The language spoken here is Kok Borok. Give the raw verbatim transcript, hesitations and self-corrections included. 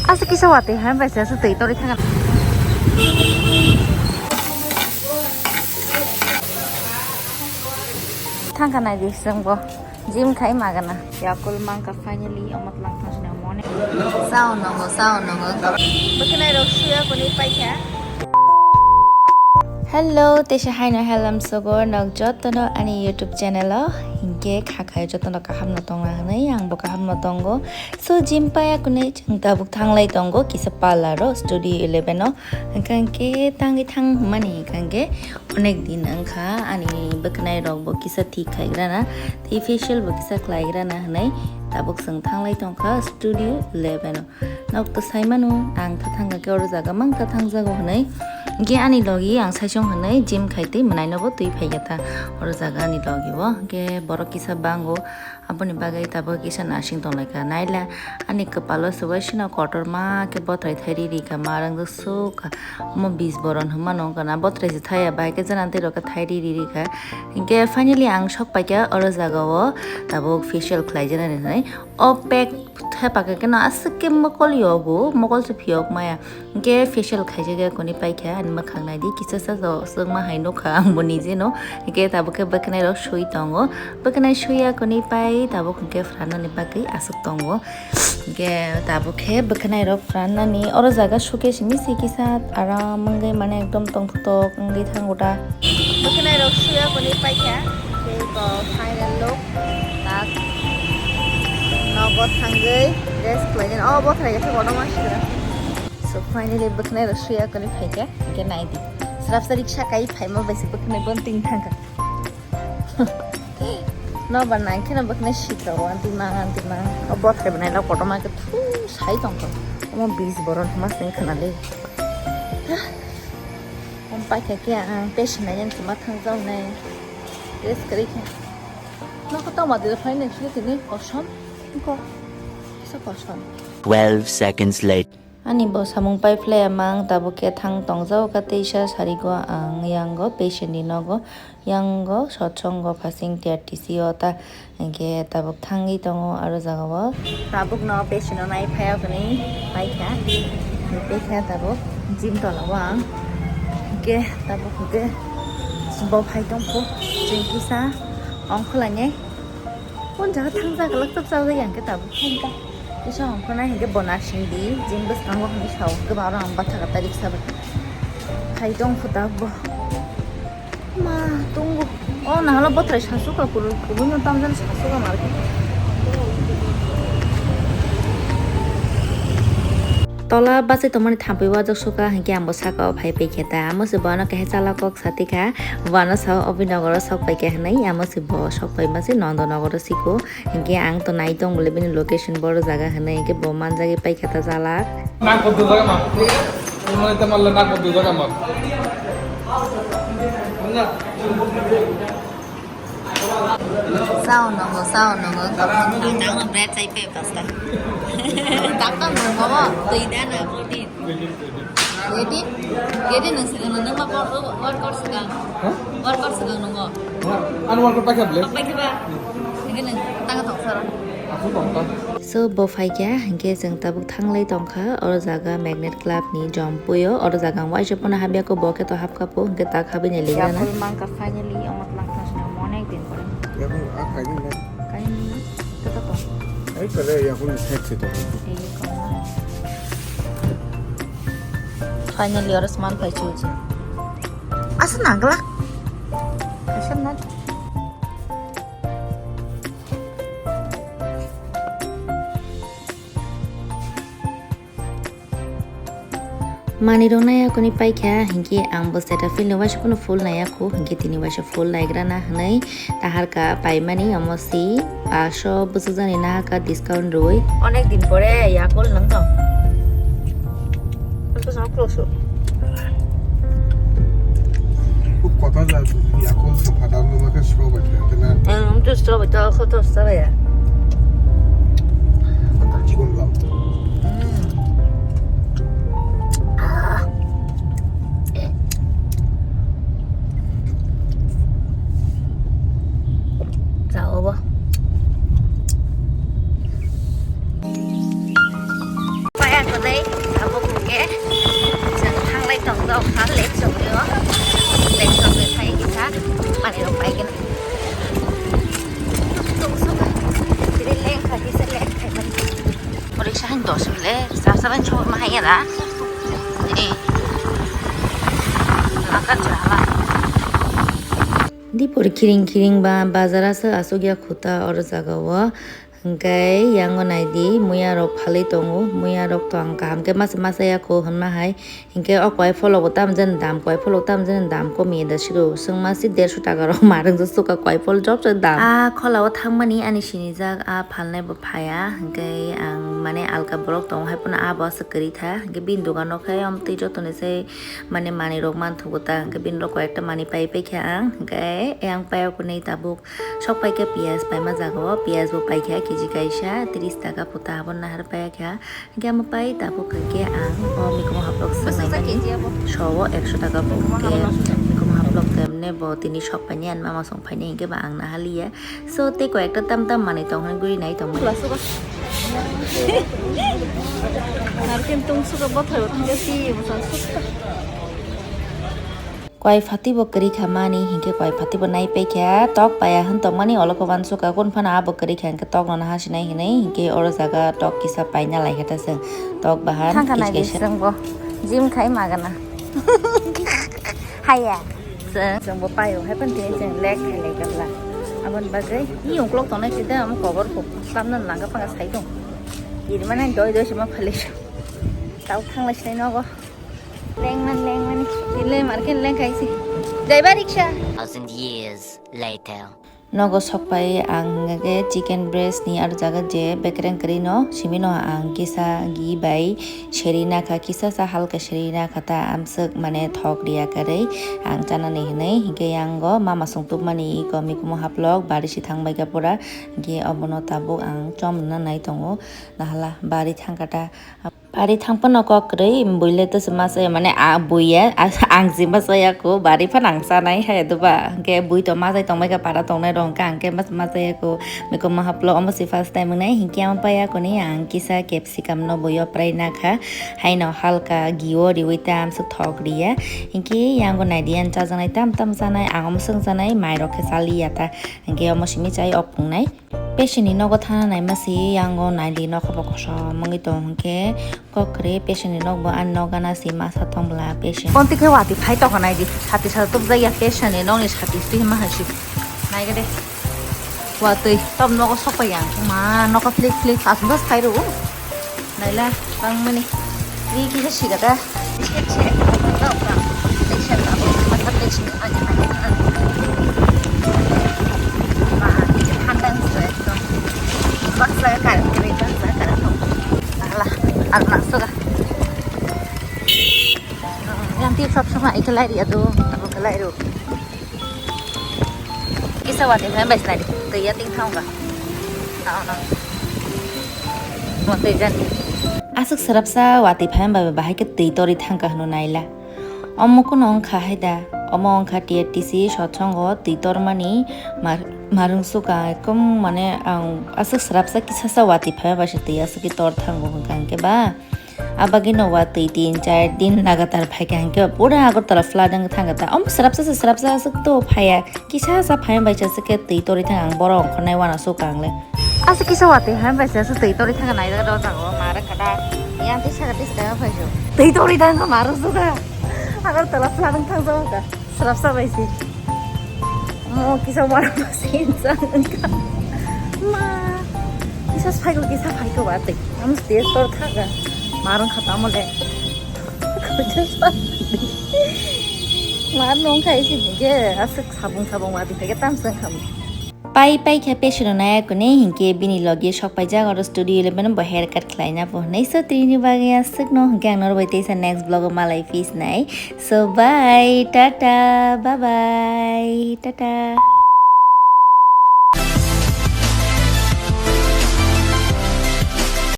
Asa kisa watwi hai bai se asa twi torwi thangkha. Thangkha nai di sengbo. Gym khai magana. Yakul mangka finally omo tlang thang sini mone. Sao nongo, sao nongo. Bwkwnai rok suya kuni paikha. Hello, tesa haino helam sogo nok jotono ani YouTube channel o. Hinkhe khakhai jotono kaham no tongna hwnwi ang bo kaham no tongo. So gym paya kuni chwng tabuk thanglai tongo kisa parlor o Studio Eleven o. Hwnkhe tangwi thang mani hwnkhe onek din wngkha ani bwkwnai rok bo kisa thik khaigrana tei facial bo kisa khlaigrana hwnwi tabuk chwng thanglai tongkha Studio Eleven o. Nok to sai mano ang ta thangkha khe oro jaga mang ta thangjago hwnwi. Hwnkhe ani logi ang saisong hwnwi gym khai tei mwnaino bo twi phaikha ta oro jaga ani logi o. Hwnkhe borok kisa bango. Aboni bagwi tabuk kisa nasing tonglaikha. Naila ani kwpalo se waisino kotorma khe bothrai thairi rikha, ma rwngdwk sukha. Omo bis boron hwnmano wngkha na, bothrai se thaya, bai khe jana tei rokhe thairi ririkha. Hinkhe finally ang sok paikha oro jagao tabuk facial khlaijaknani hwnwi. O pack thepakha kheno aswk khe mokol yogo, mokol se phiyok maya. Hwnkhe facial khaijak ya kuni paikha ani mwkhang naidi kisa sa so swngma hai nukha ang bo nije no. Hwnkhe tabuk khe bwkwnai rok sui tongo, bwkwnai suya kuni pai tabuk hwnkhe phrana ni bagwi aswk tongo. Hwnkhe tabuk khe bwkwnai rok phrana ni oro jaga suke simi si kisa aram wngwi mane ekdom tongthok wngwi thango ta. Bwkwnai rok suya kuni paikha tei bo final look tak nogo thangwi rest khlainani o bothrai khe kotorma sira. So finally bwkwnai rok suya kani phaikha, hwnkhe naidi. Srapsa riksa kai phaima bai se bwkwnai bon ting thangkha. No ba nang kheno bwkwnai sitra o anti mang, anti mang. O bothrai bwnai la kotorma khe thu sai tongkha. Omo bis boron hwnma se wngkha nale. Om paikha khe ang patient nai yang tuma thang jaunai. Rest kwrwi khe. No ko tama de phai nai sile tini kosom. Ko. Kisa kosom. Twelve seconds later. Ani bo samung pai phlai mang tabuk khe thang tongjago ka teisa sarigo ang yango patient ni nogo yango sotsongo phasing T R T C o ta hinkhe tabuk thangwi tongo aro jagao. Tabuk no patient no nai phai o kani paikha paikha tabuk gym tola o ang hinkhe tabuk hinkhe bo phai tongkho chwng kisa ongkholai nai. Hon jaga thang jaga lak chap chajak yang khe tabuk thang kha. Kisa hong khona hinkhe bo narsing di, jing bwskango hwnwi sao, kwbang rok ang bathaka ta riksa bai. Khai tong kho tabuk bo. Ma, tongo. O, nahalo bothrai sasukha kuru, kubui no tamjani sasukha mar khe. Tola bachai tongmani thampui wajak sukha hinkhe ang bo saka o phai pai khe ta. Amo se bono kaisa chala kok satikha, bono sao Abhinogoro sok pai khe hinwi, amo se bo sok pai ma se Nondonogoro siko. Hinkhe ang to nai tong bole bini location boro jaga hinwi hinkhe bo manjagwi paikha ta jalak. Nang ko dujak ma. Umai ta malla nang ko dujak ma. Sao nongo, sao nongo. Ang bread chai pe pasta. Dakta nongo mo, twi da na protein. Yedi, yedi nung sigang nung ma workout sigang. Hah? Workout sigang nungo. Ano workout pakai beli? Pakai ba? Ini nung tang tong sara. Aku tong tong. So bo phaikha hinkhe chwng tabuk thanglai tongkha oro jaga Magnet Club ni jompuio oro jaga ang waisa pono habya ko bo khe to hapkha po hinkhe tak habini ligrana. Yakul mangka finally omo tlang thang sina mo onek din pore. Yakul a khaini na. Khaini na. Kata to. Ai kale yakul ni thek se to. Ei ko. Finally oro sman phai chu chu. Asa nangla. Asa na. Manwi rok nai yakuni paikha hinkhe ang bo Cetaphil ni waisa phano full nai yakho hinkhe tini waisa full naigrana hinwi taharkha paimani omo si paso bwsajani nahaka discount rwi. Onek din pore yakol nang tong. Kok kota ja yakol sa phatar no ma khe sro bai khe na. Em, tu sro bai to kho to sa bai ya. Chikon lam. Sao bo. Pai ang ko dai, Le, sa sa ban chok ma hai ra. Eh. Angkat jahala. Dipor kiring kiring ba bazar aswk aswk ya khuta oro jaga o. Hwnkhe yango naidi, muya rok phalwi tongo, muya rok to ang kaham khe masa masa ya kho hwnma hai. Hwnkhe o koi pholo bo tamo jani dam, koi pholo tamo jani dam komi da siro, swngma si derso taka rok ma rwng suka koi phol job se dam. A khola o thangmani ani sinijak a phalnai bo phaya, hwnkhe ang mane alka borok tongo hai phano a bo aswk kwrwi tha, hwnkhe bini dogan o khe amtwi joto ni se mane manwi rok manthogo ta, hwnkhe bini rok koi ekta manwi pai pai kha ang, hwnkhe yang pai o kunui tabuk. Sok pai khe piyaj paima jaga o, piyaj bo pai kha kg kaisa tris taka puta abo nahar pai kha. Hwnkhe amo pai tabuk hwnkhe ang o mikhumu haplok swngnai mani so o ekso taka bo hwnkhe mikhumu haplok temne bo tini sok painai ani mama song phainai hwnkhe ba ang nahaliya. So tei koi ekta tam tam manwi tong hwnwi guri nai tong mani. Narkhe tong suka bothai o thangkhe si mosan sukha. Koi phatwi bo kwrwi kha mani, hinkhe koi phatwi bo nai pai kha, tok paya hwn tongmani, olo khe uansukha, kunu phano abo kwrwi kha, hinkhe tok no naha sinai hinwi, hinkhe oro jaga tok kisa paina lai kha ta chwng, tok bahan thangkha kis nai di kaisa. Chwng bo gym khai magana. Haya. Chwng, chwng bo paio, hai phano tini chwng lek khai lai kha bla. Aboni bagwi, ni uklok tongnai side, amo kobor kho, tamna nang kha phano sai tong. Iri mane doi doi se ma phale. Tau thang lai sinai nogo. Lengman, lengmani. Tini le market leng kaisi. Jaiba riksha. Thousand years later. Nogo sokpai ang hwnga khe chicken breast ni aro jaga je bekereng kwrwi no simi no ang kisa ghee bai seri nakha, kisa sa halka seri nakha ta amswk mane thok riya kwrwi ang chanani hwnwi hinkhe yango mama song tubmani iko mikumu haplok bari si thangbai kha pura hinkhe obono tabuk ang chom rwna nai tongo nahala bari thangkha ta. Bari thang phano kok kwrwi, buile to se ma chaya, mane a buiya, a-, ang je ma chaya kho, bari phano ang chanai hai doba. Hwnkhe bui to ma chai tongbai kha, para tongnai rok hwnkhe ang khe ma, ma chaya kho. Mikhumu haplok omo se first time wngnai, hinkhe ang paya koni, ang kisa capsicum no buio prai nakha, haino halka ghee o riwi ta amswk thok riya. Hinkhe yango nai di, ang chajaknai tam tam chanai, ang omo swng chanai, mai rok khe chaliya ta. Hinkhe omo simi chai ok wngnai. Patient ni nogo thana naima se yango naidi nokha bo kosom wngwi tong hwnkhe kok kwrwi patient ni nokbo ani nok gana se masa tong bwla patient. Konti khe watwi phai tongkha naidi sati sati tubjak ya patient ni nokni sati twi ma hai se naigade watwi tom nogo sokpai yang ma nokha phlik phlik aswk phai rw. Naila bangmani. Ri kisa siga da. Yang tip sab sama ikalai dia tu, aku kalai tu. Kisa watwi phai bai sinai di. Twi ya ting thang ba. Tao no. Mo twi jan. Aswk srapsa watwi phai bai bahai khe twi tori thang kha hwnwi naila. Omo kuno wngkha hai da. Omo wngkha T R T C sotsongo twi tormani mar-, marung suka ekdom mane ang aswk srapsa kisa sa watwi phai bai se twi aswk khe tor thango hwnkha hwnkhe ba. Abagino watwi tin char din lagatar phaikha hinkhe pura Agartala flooding thangkha ta. Omo srapsa se srapsa aswk to phaiya. Kisa sa phaiya bai se aswk khe twi torwi thang ang borok ongkhornai uanasuk ang le. Aswk kisa watwi phaiya bai se aswk twi torwi thangkha naijak do jago ma rwkha da. Yang twi saka twi saka phaisu. Twi torwi thangkha ma rwsukha. Agartala flooding thangjago ka. Srapsa bai se. Mo kisa uanama se insa wngkha. Ma. Kisa phaiko kisa phaiko ba twi. Amo stage tor thangkha. Ma rwkha tamo le. Mar nong khai si bige aswk sabung sabung ma bithai khe tamswk kham. Pai pai khe patient no nai kuni hinkhe bini logi sok paijak oro studio eleven bo haircut khlaina bo hwnwi so tini bagwi aswk no hinkhe ang norok bai teisa next vlog o malai phi sinai so bye tata bye bye tata.